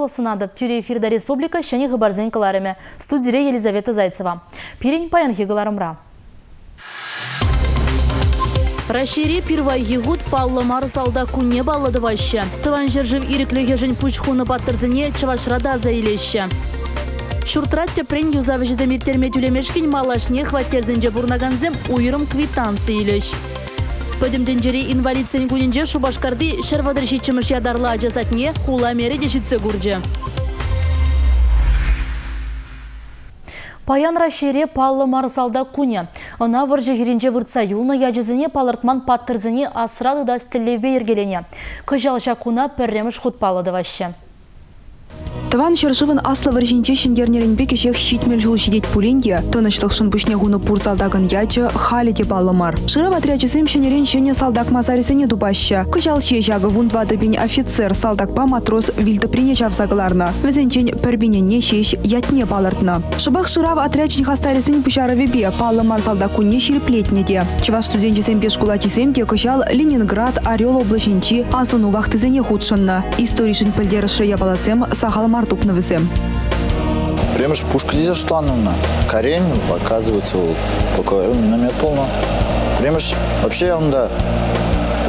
сывлӑх сунатӑп. Тӳрӗ эфирта республика ҫӗнӗ хыпарсен кӑларӑмӗ. Студире Елизавета Зайцева. Пирӗн паянхи кӑларӑмра. Раҫҫейре пирвайхи хут паллӑ мар салтак кунне паллӑ тӑваҫҫӗ. Тӑван ҫӗршыв ирӗклӗхӗшӗн пуҫ хунӑ паттӑрсене Чӑвашра та аса илеҫҫӗ. Ҫуртра тӗпрен юсав ӗҫӗсем ирттерме тӳлемешкӗн малашне хваттерсенче пурӑнакансем уйрӑм квитанци илӗҫ. Пӗтӗм тӗнчери инвалидсен кунӗнче Шупашкарти 137-мӗш ятарлӑ ача садне хула мэрӗ те ҫитсе курчӗ. Паян Раҫҫейре паллӑ мар салтак кунӗ. Ӑна вӑрҫӑ хирӗнче выртса юлнӑ ячӗсене палӑртман паттӑрсене асра тытас тӗллевпе йӗркеленӗ. Кӑҫал ҫак куна пӗрремӗш хут паллӑ тӑваҫҫӗ. Тӑван ҫӗршывӑн Аслӑ вӑрҫинче ҫӗнтернӗренпе кӗҫех 70 ҫул ҫитет пулин те, тӑнӑҫлӑхшӑн пуҫне хунӑ пур салтакӑн ячӗ халӗ те паллӑ мар. Шырав отрячӗсем ҫӗнӗрен ҫӗнӗ салтак масарӗсене тупаҫҫӗ. Кӑҫал ҫеҫ акӑ 14 пин офицер, салтакпа матрос вилтӑприне чавса кӑларнӑ. Вӗсенчен пӗр пинӗнне ҫеҫ ятне палӑртнӑ. Шӑпах шырав отрячӗн хастарӗсен пуҫарӑвӗпе паллӑ мар салтак кунне ҫирӗплетнӗ те. Чӑваш студенчӗсемпе шкул ачисем те кӑҫал Ленинград, Орел облаҫӗнчи асӑну вахтисене хутшӑннӑ. Историшӗн пӗлтерӗшлӗ япаласем сахал мар тупнӑ вӗсем. Пӗрремӗш пушка тесе шутланӑ ӑна. Карен, оказывается, вӑл полковой миномет пулнӑ. Пӗрремӗш вообще унта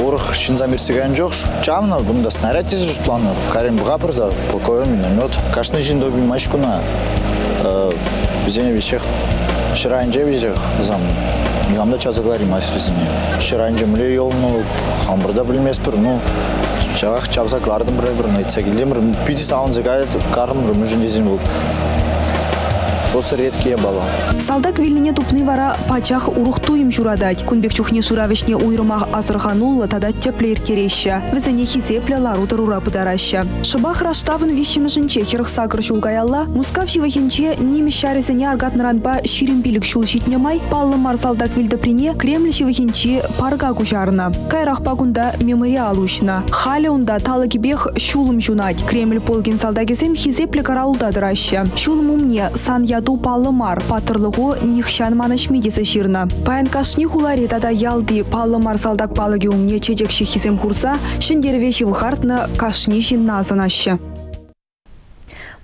урӑх ҫынсем иртсе кайнӑ чух чавнӑ, кунта снаряд тесе шутланӑ. Карен пӑхапӑр та полковой миномет. Кашни ҫын тупаймасть куна. Вӗсене веҫех ҫӗр айӗнче веҫех вӗсем никам та чавса кӑлараймасть вӗсене. Ҫӗр айӗнче мӗнле юлнӑ, хамӑр та пӗлместпӗр. Ну, ҫавах чавса кӑлартӑмӑр эпир, ыйтса килтӗмӗр. Питӗ савӑнса карӑмӑр, мӗншӗн тесен вӑл шутсӑр редкий япала. Салтак виллине тупни вара пачах урӑх туйӑм ҫуратать. Кун пек чухне шырав ӗҫне уйрӑмах асӑрхануллӑ тата тӗплӗ ирттереҫҫӗ. Вӗсене хисеплӗ лару-тӑрура пытараҫҫӗ. Шӑпах раштавӑн виҫҫӗмӗшӗнче 48 ҫул каялла Мускав ҫывӑхӗнче нимӗҫ ҫарӗсене аркатнӑранпа 25 ҫул ҫитнӗ май паллӑ мар салтак вилтӑприне Кремль ҫывӑхӗнчи парка куҫарнӑ. Каярахпа кунта мемориал уҫнӑ. Халӗ унта талӑкӗпех ҫулӑм ҫунать. Кремль полкӗн салтакӗсем хисеплӗ караулта тӑраҫҫӗ. Ҫулӑм умне сан яту паллӑ мар, паттӑрлӑху нихҫан манӑҫми тесе ҫырнӑ. Паян кашни хулари тата ялти паллӑ мар салтак палӑкӗ умне чечек ҫыххисем хурса Ҫӗнтерӗве ҫывхартнӑ кашни ҫынна асӑнаҫҫӗ.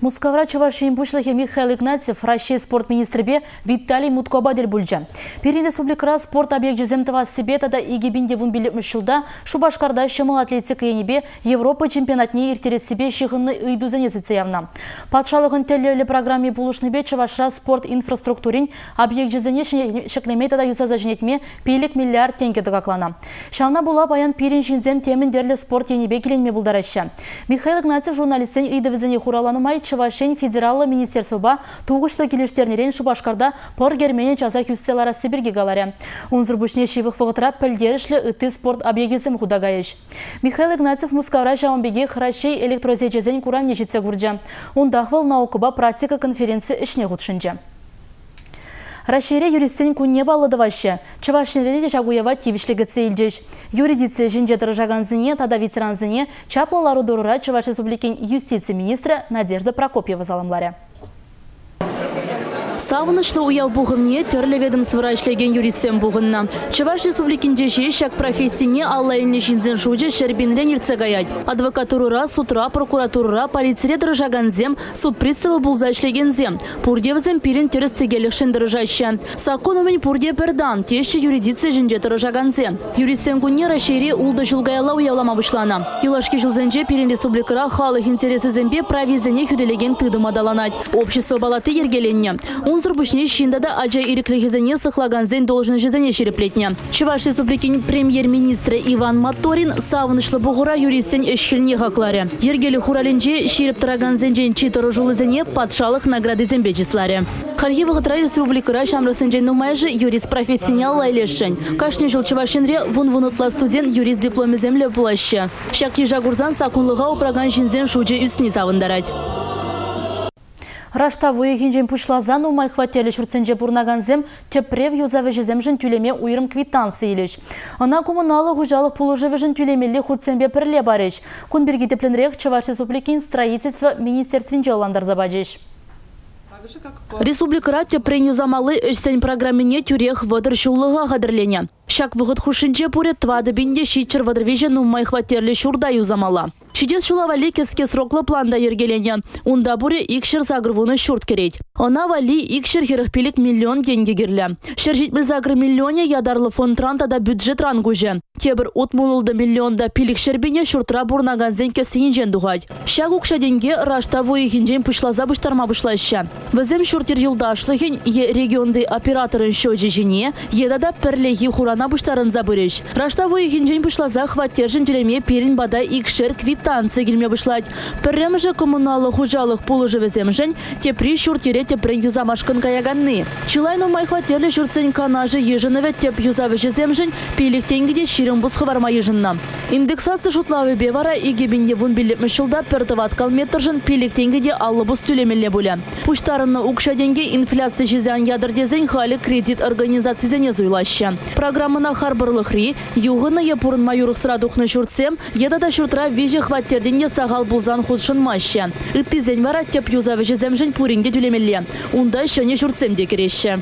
Мускавра Чӑваш Ен Пуҫлӑхӗ Михаил Игнатьев Раҫҫей спорт министрӗпе Виталий Муткопа тӗл пулчӗ. Пирӗн республикӑра спорт объекчӗсем тӑвассипе тата 2015 ҫулта Шупашкарта ҫӑмӑл атлетика енӗпе Европа чемпионатне ирттерессипе ҫыхӑннӑ ыйтусене сӳтсе явнӑ. Патшалӑхӑн тӗллевлӗ программи пулӑшнипе Чӑвашра спорт инфраструктурин объекчӗсене ҫӗклеме тата юсаса ҫӗнетме 5 миллиард тенкӗ тӑкакланӑ. Ҫавна пула паян пирӗн ҫынсем темӗн тӗрлӗ спорт енӗпе киленме пултараҫҫӗ. Михаил Игнатьев журналистсен ыйтӑвӗсене хуравланӑ май Чӑваш Ен федераллӑ министерствӑпа тухӑҫлӑ килӗштернӗрен Шупашкарта пӑр керменӗ часах ӳссе ларасси пирки каларӗ. Унсӑр пуҫне ҫывӑх вӑхӑтра пӗлтерӗшлӗ ытти спорт объекчӗсем хута кайӗҫ. Михаил Игнатьев Мускавра ҫавӑн пекех Раҫҫей электросечӗсен куравне ҫитсе курчӗ. Унтах вӑл наукӑпа практика конференци ӗҫне хутшӑнчӗ. Раҫҫейре юристсен кунне паллӑ тӑваҫҫӗ. Чӑваш Енре те ҫак уява тивӗҫлӗ кӗтсе илчӗҫ. Юридици ӗҫӗнче тӑрӑшакансене тата ветерансене чаплӑ лару-тӑрура Чӑваш Республикин юстици министрӗ Надежда Прокопьева саламларӗ. Савӑнӑҫлӑ уяв пухӑвне тӗрлӗ ведомствӑра ӗҫлекен юристсем пухӑннӑ. Чӑваш Республикинче ҫеҫ ҫак профессине алла илнӗ ҫынсен шучӗ 100 пинрен иртсе каять. Адвокатурӑра, судра, прокуратурӑра, полицире тӑрӑшакансем, суд приставӗ пулса ӗҫлекенсем. Пурте вӗсем пирӗн тӗрӗс-тӗкелӗхшӗн тӑрӑшаҫҫӗ. Саккун умӗн пурте пӗр тан, теҫҫӗ юридици ӗҫӗнче тӑрӑшакансем. Юристсен кунне Раҫҫейре ултӑ ҫул каялла уявлама пуҫланӑ. Юлашки ҫулсенче пирӗн республикӑра халӑх интересӗсемпе прависене хӳтӗлекен тытӑм аталанать. Общество палати йӗркеленнӗ. Унсӑр пуҫне ҫын тата ача ирӗклӗхӗсене сыхлакансен должноҫӗсене ҫирӗплетнӗ. Чӑваш Республикин премьер-министрӗ Иван Моторин савӑнӑҫлӑ пухура юристсен ӗҫ-хӗлне хакларӗ. Йӗркелӳ хуралӗнче ҫирӗп тӑракансенчен чи тӑрӑшуллисене патшалӑх наградисемпе чысларӗ. Хальхи вӑхӑтра республикӑра ҫамрӑксенчен нумайӑшӗ юрист профессине алла илесшӗн. Кашни ҫул Чӑваш Енре вун-вун ытла студент юрист дипломӗсемлӗ пулаҫҫӗ. Ҫак йыша курсан саккунлӑха упракан ҫынсен шучӗ ӳсни савӑнтарать. Раштав уйӑхӗнчен пуҫласа нумай хваттерлӗ ҫуртсенче пурӑнакансем тӗпрев юсав ӗҫӗсемшӗн тӳлеме уйрӑм квитанци илӗҫ. Ӑна коммуналлӑ хуҫалӑх пулӑшӑвӗшӗн тӳлемелли хутсемпе пӗрле парӗҫ. Кун пирки тӗплӗнрех Чӑваш Республикин строительство министерствинче ӑнлантарса пачӗҫ. Республикӑра тӗпрен юсамалли ӗҫсен программине тӳрех 30 ҫуллӑха хатӗрленӗ. Ҫак вӑхӑт хушшинче пурӗ 4733 нумай хваттерлӗ ҫурта юсамалла. Ҫитес ҫула валли кӗске сроклӑ план та йӗркеленӗ. Унта пурӗ 280 ҫурт кӗрет. Ӑна валли 245 миллион тенкӗ кирлӗ. 178 миллионӗ ятарлӑ фондран тата бюджетран куҫӗ. Тепӗр 66 миллион та 500 пине ҫуртра пурӑнакансен кӗсйинчен тухать. Ҫак укҫа-тенке раштав уйӑхӗнчен пуҫласа пуҫтарма пуҫлаҫҫӗ. Вӗсем ҫурт-йӗр юлташлӑхӗн е регионти операторӑн счечӗ ҫине е тата пӗрлехи хурана пуҫтарӑнса пырӗҫ. Раштав уйӑхӗнчен пуҫласа хваттершӗн тӳлеме пирӗн пата икшер квитанци килме пуҫлать. Пӗрремӗшӗ коммуналлӑ хуҫалӑх пулӑшӑвӗсемшӗн, тепри ҫурт-йӗре тӗпрен юсамашкӑн каяканни. Чылай нумай хваттерлӗ ҫуртсен канашӗ йышӑнӑвӗ тӗп юсав ӗҫӗсемшӗн 5 тенкӗ те 20 пус хӑварма йышӑннӑ. Индексаци шутлавӗпе вара 2015-мӗш ҫулта пӗр тӑваткал метршӑн 5 тенкӗ те 50 пус тӳлемелле пулӗ. Пуҫтарӑннӑ укҫа-тенке инфляци ҫисе ан ятӑр тесен халӗ кредит организацисене суйлаҫҫӗ. Программӑна харпӑрлӑхри, юхӑннӑ е пурӑнма юрӑхсӑра тухнӑ ҫуртсем е тата ҫуртра виҫӗ хваттертен те сахал пулсан хутшӑнмаҫҫӗ. Ыттисен вара тӗп юсав ӗҫӗсемшӗн пурин те тӳлемелле. Унта ҫӗнӗ ҫуртсем те кӗреҫҫӗ.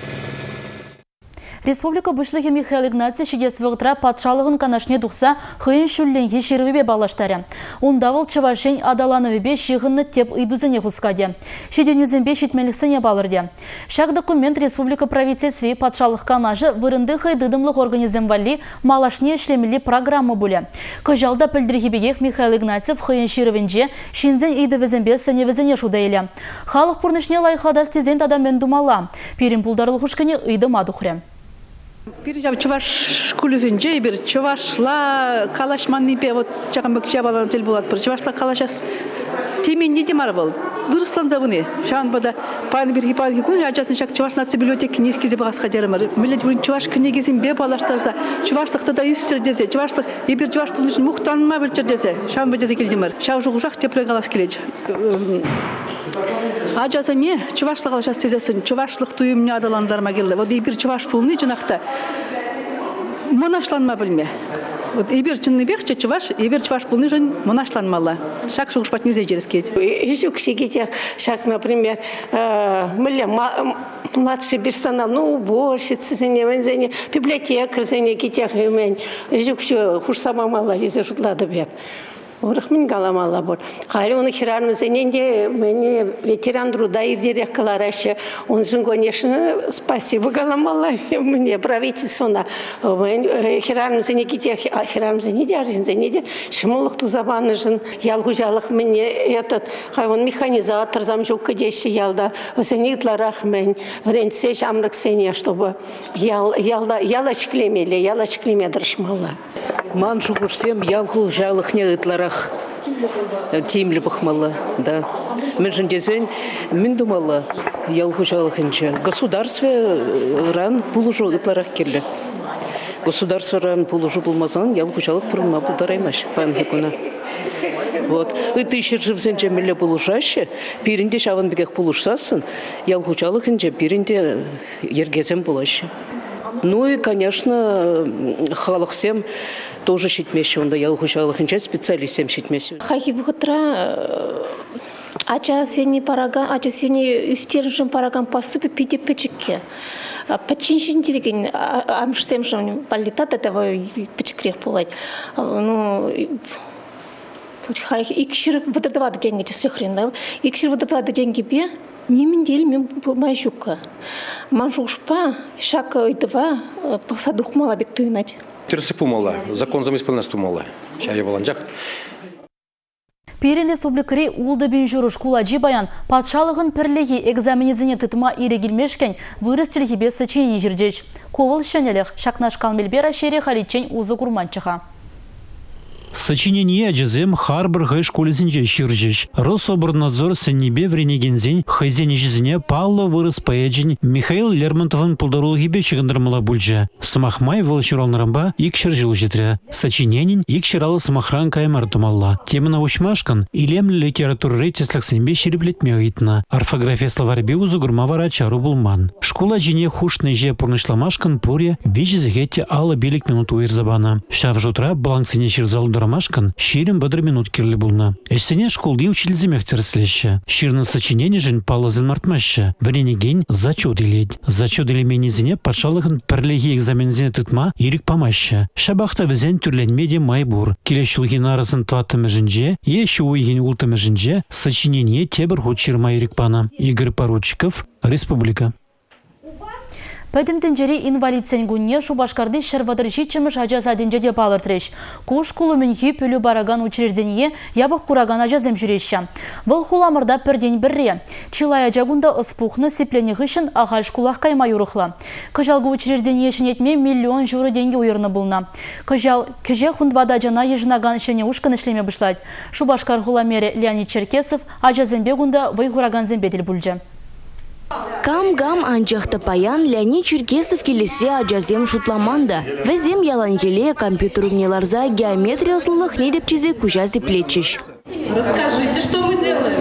Республика Пуҫлӑхӗ Михаил Игнатьев ҫитес вӑхӑтра патшалӑхӑн канашне тухса хӑйӗн ҫулленхи ҫырӑвӗпе паллаштарӗ. Унта вӑл Чӑваш Ен аталанӑвӗпе ҫыхӑннӑ тӗп ыйтусене хускатӗ, ҫитӗнӳсемпе ҫитменлӗхсене палӑртӗ. Ҫак документ республика правительстви, патшалӑх канашӗ, вырӑнти хӑй тытӑмлӑх органӗсем валли малашне ӗҫлемелли программа пулӗ. Кӑҫал та пӗлтӗрхи пекех Михаил Игнатьев хӑйӗн ҫырӑвӗнче ҫынсен ыйтӑвӗсемпе сӗнӗвӗсене шута илӗ. Халӑх пурнӑҫне лайӑхлатас тесен тата мӗн тумалла? Пирӗн пултарулӑх ушкӑнӗ ыйтӑма тухрӗ. Пирӗн ҫав чӑваш шкулӗсенче эпир чӑвашла калаҫманнипе вот ҫакӑн пек япалана тӗл пулатпӑр. Чӑвашла калаҫас теменни те мар вӑл. Вырӑсланса пыни. Ҫавӑнпа та паян пирки паянхи кун ачасен ҫак чӑваш наци библиотекине килсе пӑхас-ха терӗмӗр. Мӗнле чӑваш кӗнекисемпе паллаштарса чӑвашлӑх тата ӳстӗр тесе, чӑвашлӑх эпир чӑваш пулнишӗн мухтанма пӗлччӗр тесе, ҫавӑнпа тесе килтӗмӗр. Ҫав шухӑшах тепре калас килет. Ачасене чӑвашла калаҫас тесессӗн чӑвашлӑх туйӑмне аталантарма кирлӗ. Вот эпир чӑваш пулни чӑнах та мӑнаҫланма пӗлме. Вот эпир чӑннипех те чӑваш, эпир чӑваш пулнишӗн мӑнаҫланмалла. Ҫак шухӑш патне ҫитерес килет. Ҫук ҫикетех ҫак, например, мӗнле младший персонал, ну, уборщицӑсене, вӗсене, библиотекарьсене китех имен. Ҫук хушса памалла тесе шутлатӑп эп. Урӑх мӗн каламалла пур. Халӗ ун хӗрарӑмсене те мӗне ветеран труда иртерех кӑлараҫҫӗ. Уншӑн, конечно, спасибо каламалла мне правительствона. Хӗрарӑмсене китех, хӗрарӑмсене те, арҫынсене те ҫӑмӑллӑх туса панӑшӑн ял хуҫалӑх мӗне этот хайван механизаторсам ҫук кӗтеҫҫӗ ялта. Вӗсене ытларах мӗн вӗрентсе ҫамрӑксене, чтобы ял ялта яла ҫӗклемелле, яла ҫӗклеме тӑрӑшмалла. Ман шухӑшсем ял хуҫалӑхне ытларах тимлӗ пӑхмалла, да. Мӗншӗн тесен мӗн тумалла ял хуҫалӑхӗнче? Государствӑран пулӑшу ытларах кирлӗ. Государствӑран пулӑшу пулмасан ял хуҫалӑх пурӑнма пултараймасть паянхи куна. Вот. Ытти ҫӗршывсенче мӗнле пулӑшаҫҫӗ, пирӗн те ҫавӑн пекех пулӑшсассӑн ял хуҫалӑхӗнче пирӗн те йӗркесем пулаҫҫӗ. Ну и, конечно, халӑхсем тоже ҫитмеҫҫӗ унта ял хуҫалӑхӗнче специалистсем ҫитмеҫҫӗ. Хальхи вӑхӑтра ачасене паракан, ачасене ӳстернӗшӗн паракан пособи питӗ пӗчӗккӗ. Пӗччен ҫитӗнтерекен амӑшсемшӗн валли тата та пӗчӗкрех пулать. Ну, 234 тенкӗ тӗслӗхрен, да? 234 тенкӗпе нимӗн те илме май ҫуккӑ. Ман шухӑшпа, ҫак ыйтӑва пӑхса тухмалла пек туйӑнать. Тӗрӗслӗх пулмалла, законсем исполнять тумалла. Ҫав япаланчах. Пирӗн республикӑри 6,5 шкул ачи паян патшалӑхӑн пӗрлехи экзаменӗсене тытма ирӗк илмешкӗн вырӑс чӗлхипе сочинени ҫырчӗҫ. Ку вӑл ҫӗнӗлӗх. Ҫакнашкал мелпе Раҫҫейре халиччен усӑ курманччӗ-ха. Сочинение ачасем харпӑр хӑй шкулӗсенче ҫырчӗҫ. Рособорнадзор сӗннипе вӗренекенсен хӑйсен ӗҫӗсене паллӑ вырӑс поэчӗн Михаил Лермонтовӑн пултарулӑхӗпе ҫыхӑнтармалла пулчӗ. Сӑмах май вӑл ҫуралнӑранпа 200 ҫул ҫитрӗ. Сочиненин 200 алӑ сӑмахран кая мар тумалла. Темӑна уҫмашкӑн илемлӗ литературӑри тӗслӗхсемпе ҫирӗплетме ыйтнӑ. Орфографи словарӗпе усӑ курма вара чару пулман. Шкул ачине хушнӑ ӗҫе пурнӑҫламашкӑн пурӗ 3 сехет те 55 минут уйӑрса панӑ. Ҫав шутра бланксене ҫырса тултармашкӑн. ҫырмашкӑн 20-30 минут кирлӗ пулнӑ. Ӗҫсене шкулти учительсемех тӗрӗслеҫҫӗ. Ҫырнӑ сочиненишӗн паллӑсем лартмаҫҫӗ. Вӗренекен зачет илет. Зачет илменнисене патшалӑхӑн пӗрлехи экзаменсене тытма ирӗк памаҫҫӗ. Ҫапах та вӗсен тӳрленме те май пур. Килес ҫулхи нарӑсӑн тӑваттӑмӗшӗнче е ҫу уйӑхӗн улттӑмӗшӗнче сочинение тепӗр хут ҫырма ирӗк панӑ. Игорь Поручиков, Республика. Пӗтӗм тӗнчери инвалидсен кунне Шупашкарти 137-мӗш ача садӗнче те палӑртрӗҫ. Ку шкул умӗнхи пӗлӳ паракан учреждение япӑх куракан ачасем ҫӳреҫҫӗ. Вӑл хуламӑрта пӗртен-пӗрре. Чылай ача кунта ӑс пухнӑ, сипленнӗ хыҫҫӑн ахаль шкулах кайма юрӑхлӑ. Кӑҫал ку учреждение ҫӗнетме миллион ҫурӑ тенкӗ уйӑрнӑ пулнӑ. Кӑҫал кӗҫех 14 ачана йышӑнакан ҫӗнӗ ушкӑн ӗҫлеме пуҫлать. Шупашкар хула мэрӗ Леонид Черкесов ачасемпе кунта вӑй хуракансемпе тӗл пулчӗ. Кам-кам, анчах та паян Леонид Черкесов килессе ачасем шутламан та. Вӗсем яланхилле компьютер умне ларса геометри ӑслӑлӑхне тӗпчесе куҫа сиплетчӗҫ. Расскажите, что мы делаем?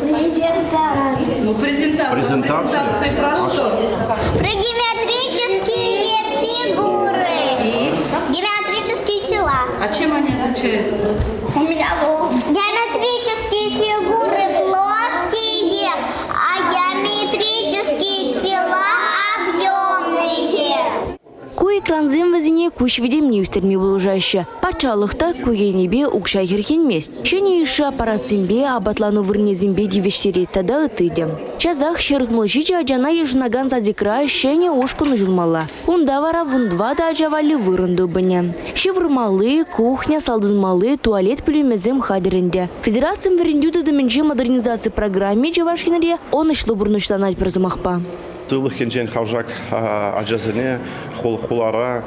Презентацию. Ну, презентацию. Презентация. Презентация про что? Про геометрические фигуры. И? Геометрические тела. А чем они отличаются? У меня геометрические фигуры плоские, а геометрические тела объемные. Ку экрансем вӗсене куҫ витӗмне ӳстерме пулӑшаҫҫӗ. Патшалӑх та ку енӗпе укҫа хӗрхенмест. Ҫӗнӗ йышши аппаратсемпе, апатлану вырӑнӗсемпе тивӗҫтерет тата ытти те. Часах 167 ачана йышӑнакан садикра ҫӗнӗ ушкӑн уҫӑлмалла. Унта вара 14 ача валли вырӑн тупӑнӗ. Ҫывӑрмалли, кухня, салтӑнмалли, туалет пӳлӗмӗсем хатӗр ӗнтӗ. Федерацин вӗрентӳ тытӑмӗнчи модернизаци программи Чӑваш Енре ӑнӑҫлӑ пурнӑҫланать пӗр сӑмахпа. Сывлӑх енчен хавшак ачасене хулара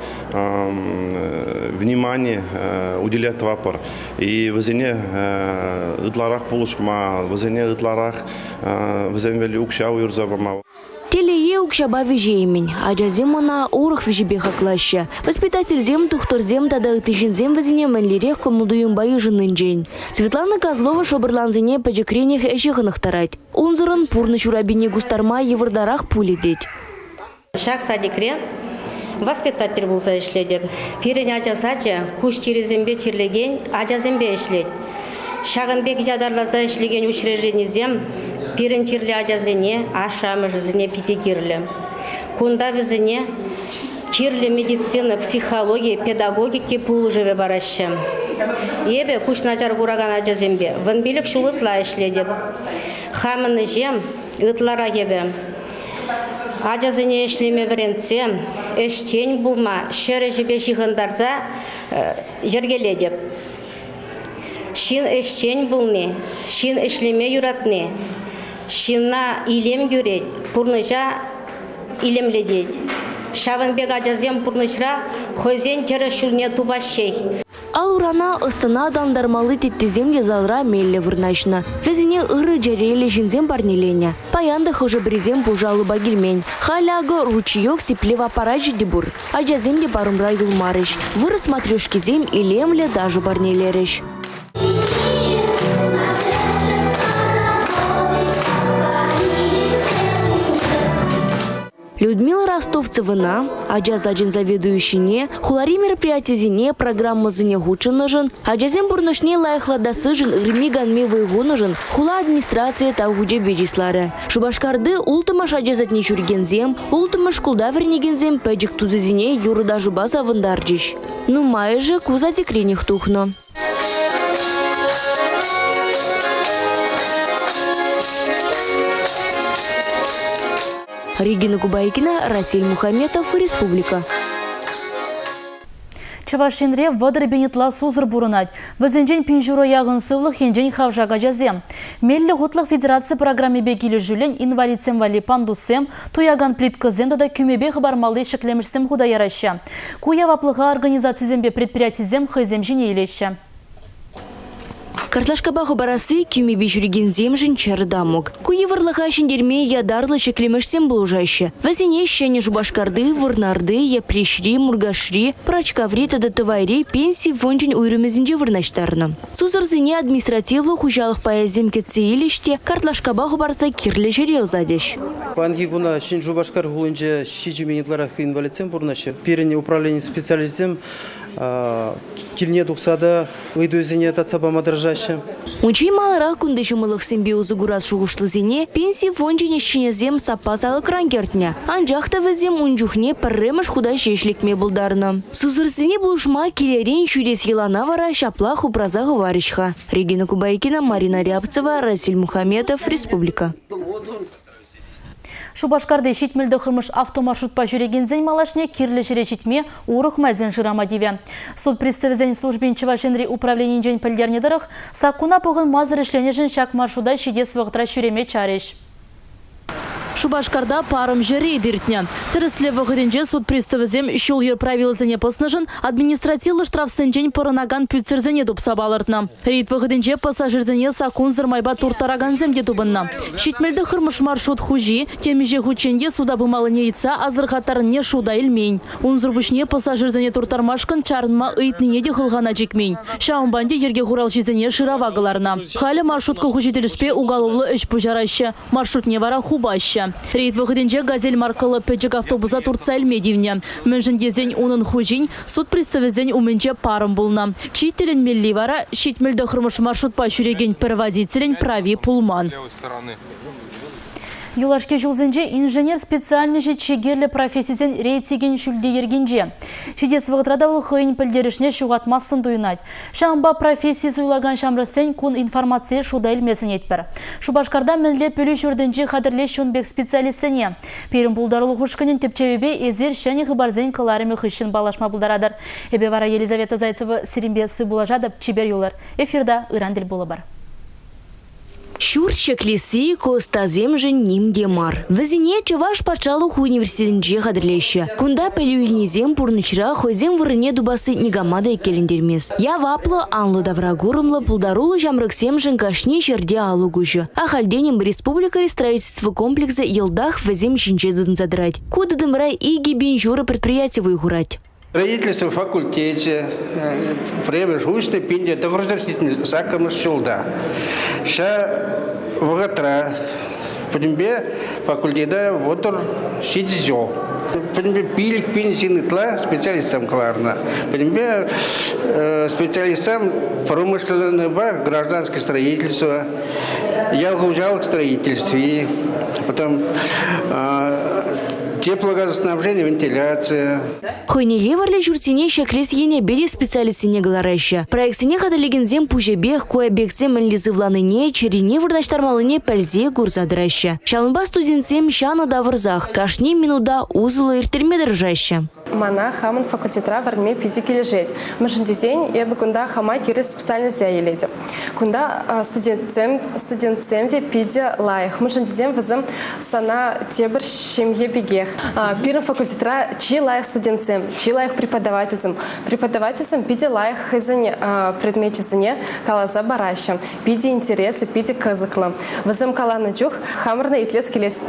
внимание уделять тӑватпӑр. И вӗсене ытларах пулӑшма, вӗсене ытларах вӗсем валли укҫа уйӑрса пама. Телее укҫапа виҫеймӗн. Ачасем ӑна урӑх виҫепе хаклаҫҫӗ. Воспитательсем, тухтӑрсем тата ытти ҫынсем вӗсене мӗнлерех кӑмӑл-туйӑмпа йышӑннинчен. Светлана Козлова шӑпӑрлансене пӗчӗкренех ӗҫе хӑнӑхтарать. Унсӑрӑн пурнӑҫ урапине кустарма йывӑртарах пулӗ тет. Ҫак садикре воспитатель пулса ӗҫлетӗп. Пирӗн ача сачӗ куҫ чирӗсемпе чирлекен ачасемпе ӗҫлет. Ҫакӑн пек ятарласа ӗҫлекен учрежденисем пирӗн чирлӗ ачасене, ашшӗ-амӑшӗсене питӗ кирлӗ. Кунта вӗсене кирлӗ медицина, психологи, педагогика пулӑшӑвӗ параҫҫӗ. Эпӗ куҫ начар куракан ачасемпе 15 ҫул ытла ӗҫлетӗп. Хамӑн ӗҫе ытларах эпӗ ачасене ӗҫлеме вӗрентсе, ӗҫчен пулма, ҫӗр ӗҫӗпе ҫыхӑнтарса йӗркелетӗп. Ҫын ӗҫчен пулни, ҫын ӗҫлеме юратни, ҫынна илем кӳрет, пурнӑҫа илемлетет. Ҫавӑн пек ачасем пурнӑҫра хӑйсен тӗрӗс ҫулне тупаҫҫех. Ал-урана ӑстӑна аталантармалли теттесем те залра меллӗ вырнаҫнӑ. Вӗсене ырӑ чӗреллӗ ҫынсем парнеленӗ. Паян та хӑшӗ-пӗрисем пушӑ алӑпа килмен. Халӗ акӑ ручеек сиплев аппарачӗ те пур. Ачасем те парӑмра юлмарӗҫ. Вырӑс матрешкисем илемлӗ ташӑ парнелерӗҫ. Людмила Ростовцевӑна, ача сачӗн заведующине, хулари мероприятисене, программӑсене хутшӑннӑшӑн, ачасен пурнӑҫне лайӑхлатассишӗн ырми-канми вӑй хунӑшӑн хула администрацийӗ тав хучӗпе чысларӗ. Шупашкарти улттӑмӗш ача садне ҫӳрекенсем, улттӑмӗш шкулта вӗренекенсем пӗчӗк тусӗсене юрӑ-ташӑпа савӑнтарчӗҫ. Нумайӑшӗ ку садикренех тухнӑ. Регина Кубайкина, Расиль Мухаметов, Республика. Чӑваш Енре 30 000 ытла сусӑр пурӑнать. Вӗсенчен пин ҫурӑ яхӑн сывлӑх енчен хавшак ачасем. Меллӗ хутлӑх федераци программипе килӗшӳллӗн инвалидсем валли пандуссем, туякан плиткӑсем тата кӳмепе хӑпармалли ҫӗклемӗшсем хута яраҫҫӗ. Ку яваплӑха организацисемпе предприятисем хӑйсем ҫине илеҫҫӗ. Картлашкапа хӑпарасси кӳмепе ҫӳрекенсемшӗн чӗр тамӑк. Ку йывӑрлӑха ҫӗнтерме ятарлӑ ҫӗклемӗшсем пулӑшаҫҫӗ. Вӗсене Ҫӗнӗ Шупашкарти, Вӑрнарти, Йӗпреҫри, Муркашри, Пӑрачкаври тата Тӑвайри пенси фончӗн уйрӑмӗсенче вырнаҫтарнӑ. Сусӑрсене административлӑ хуҫалӑх пайӗсем кӗтсе илӗҫ те картлашкапа хӑпарса кирлӗ ҫӗре ӑсатӗҫ. Паянхи куна Ҫӗнӗ Шупашкар хулинче 7 000 ытларах инвалидсем пурӑнаҫҫӗ. Пирӗн управлени специалисчӗсем Килне тухса та ыйтусене татса пама тӑрӑшаҫҫӗ. Унччен маларах кунти ҫӑмӑллӑхсемпе усӑ курас шухӑшлисене пенси фончӗн ӗҫченӗсем саппас алӑкран кӗртнӗ. Анчах та вӗсем ун чухне пӗрремӗш хута ҫеҫ лекме пултарнӑ. Сусӑрсене пулӑшма килӗрен ҫӳрес йӑлана вара ҫаплах упраса хӑварӗҫ-ха. Регина Кубайкина, Марина Рябцева, Расиль Мухаметов, Республика. Шупашкарти 79-мӗш автомаршрутпа ҫӳрекенсен малашне кирлӗ ҫӗре ҫитме урӑх майсем шырама тивӗ. Суд приставӗсен службин Чӑваш Енри управленийӗнчен пӗлтернӗ тӑрӑх, саккуна пӑхӑнмасӑр ӗҫленӗшӗн ҫак маршрута ҫитес вӑхӑтра ҫӳреме чарӗҫ. Шупашкарта парӑмҫӑ рейд иртнӗ. Тӗрӗслев вӑхӑтӗнче суд приставӗсем ҫул-йӗр правилисене пӑснӑшӑн административлӑ штрафсенчен пӑрӑнакан пӳтсӗрсене тупса палӑртнӑ. Рейд вӑхӑтӗнче пассажирсене саккунсӑр майпа турттаракансем те тупӑннӑ. 79-мӗш маршрут хуҫи темиҫе хутчен те суда пымаллине ыйтса асӑрхаттарнине шута илмен. Унсӑр пуҫне пассажирсене турттармашкӑн чарӑнма ыйтнине те хӑлхана чикмен. Ҫавӑнпа ӗнтӗ йӗрке хуралҫисене шырава кӑларнӑ. Халӗ маршрутка хуҫи тӗлӗшпе уголовлӑ ӗҫ пуҫараҫҫӗ. Маршрутне вара хупаҫҫӗ. Рейд вӑхӑтӗнче «Газель» маркӑллӑ пӗчӗк автобуса туртса илме тивнӗ. Мӗншӗн тесен унӑн хуҫин суд приставӗсен умӗнче парӑм пулнӑ. Чи тӗлӗнмелли вара, 79-мӗш маршрутпа ҫӳрекен пӗр водителӗн прави пулман. Юлашки ҫулсенче инженер специальноҫӗ чи кирлӗ профессисен рейтингӗн ҫӳлти йӗркинче. Ҫитес вӑхӑтра та вӑл хӑйӗн пӗлтерӗшне ҫухатмассӑн туйӑнать. Ҫавӑнпа професси суйлакан ҫамрӑксен кун информацие шута илме сӗнетпӗр. Шупашкарта мӗнле пӗлӳ ҫуртӗнче хатӗрлеҫҫӗ ун пек специалистсене? Пирӗн пултарулӑх ушкӑнӗн тӗпчевӗпе эсир ҫӗнӗ хыпарсен кӑларӑмӗ хыҫҫӑн паллашма пултаратӑр. Эпӗ вара Елизавета Зайцева сирӗнпе сывпуллашатӑп. Чипер юлӑр. Эфирта ыран тӗл пулӑпӑр. Ҫурт ҫӗклесси ку ӑстасемшӗн ним те мар. Вӗсене Чӑваш патшалӑх университетӗнче хатӗрлеҫҫӗ. Кунта пӗлӳ илнисем пурнӑҫра хӑйсен вырӑнне тупасси никама та иккӗлентермест. Яваплӑ, анлӑ тавракурӑмлӑ, пултаруллӑ ҫамрӑксемшӗн кашни ҫӗрте алӑк уҫӑ. Ахальтен-им республикӑри строительство комплексӗ йӑлтах вӗсем ҫинче тытӑнса тӑрать. Ку тытӑмра 2500 предприяти вӑй хурать. Строительство факультечӗ пӗрремӗш уҫнӑ 1978 ҫулта. Ҫав вӑхӑтра пӗтӗмпе факультета 37 ҫул. Пӗтӗмпе 5000 ҫын ытла специалистсем кӑларнӑ. Пӗтӗмпе специалистсем промышленныйпа гражданское строительство, ял хуҫалӑх строительстви, потом теплогазоснабжение, вентиляция. Хӑйне евӗрлӗ ҫуртсене ҫӗклес енӗпе те специалистсене кӑлараҫҫӗ. Проектсене хатӗрлекенсем пуҫӗпех ку объектсем мӗнле сывланине, чӗрине вырнаҫтармаллине пӗлсе курса тӑраҫҫӗ. Ҫавӑнпа студентсем ҫанӑ тавӑрсах кашни минута усӑллӑ ирттерме тӑрӑшаҫҫӗ. Мана хамӑн факультетра вӗренме питӗ килӗшет. Мӗншӗн тесен эпӗ кунта хама кирлӗ специальноҫа илетӗп. Кунта студентсем, студентсем те питӗ лайӑх. Мӗншӗн тесен вӗсем сана тепӗр ҫемье пекех. Пирӗн факультетра чи лайӑх студентсем, чи лайӑх преподавательсем. Преподавательсем питӗ лайӑх хӑйсен предмечӗсене каласа параҫҫӗ. Питӗ интереслӗ, питӗ кӑсӑклӑ. Вӗсем каланӑ чух хамӑрна итлес килес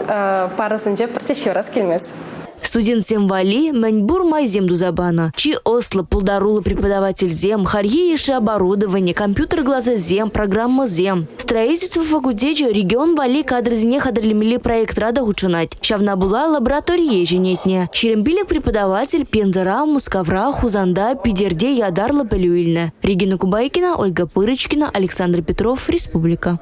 парӑсенче пӗртте ҫывӑрас килмест. Студентсем валли мӗнпур майсем туса панӑ. Чи ӑслӑ, пултаруллӑ преподавательсем, хальхи йышши оборудовани, компьютер класӗсем, программӑсем. Строительство факультечӗ регион валли кадрсене хатӗрлемелли проектра та хутшӑнать. Ҫавна пула лабораторие ҫӗнетнӗ. 25 преподаватель Пензӑра, Мускавра, Хусанта, Питӗрте ятарлӑ пӗлӳ илнӗ. Регина Кубайкина, Ольга Пырочкина, Александр Петров, Республика.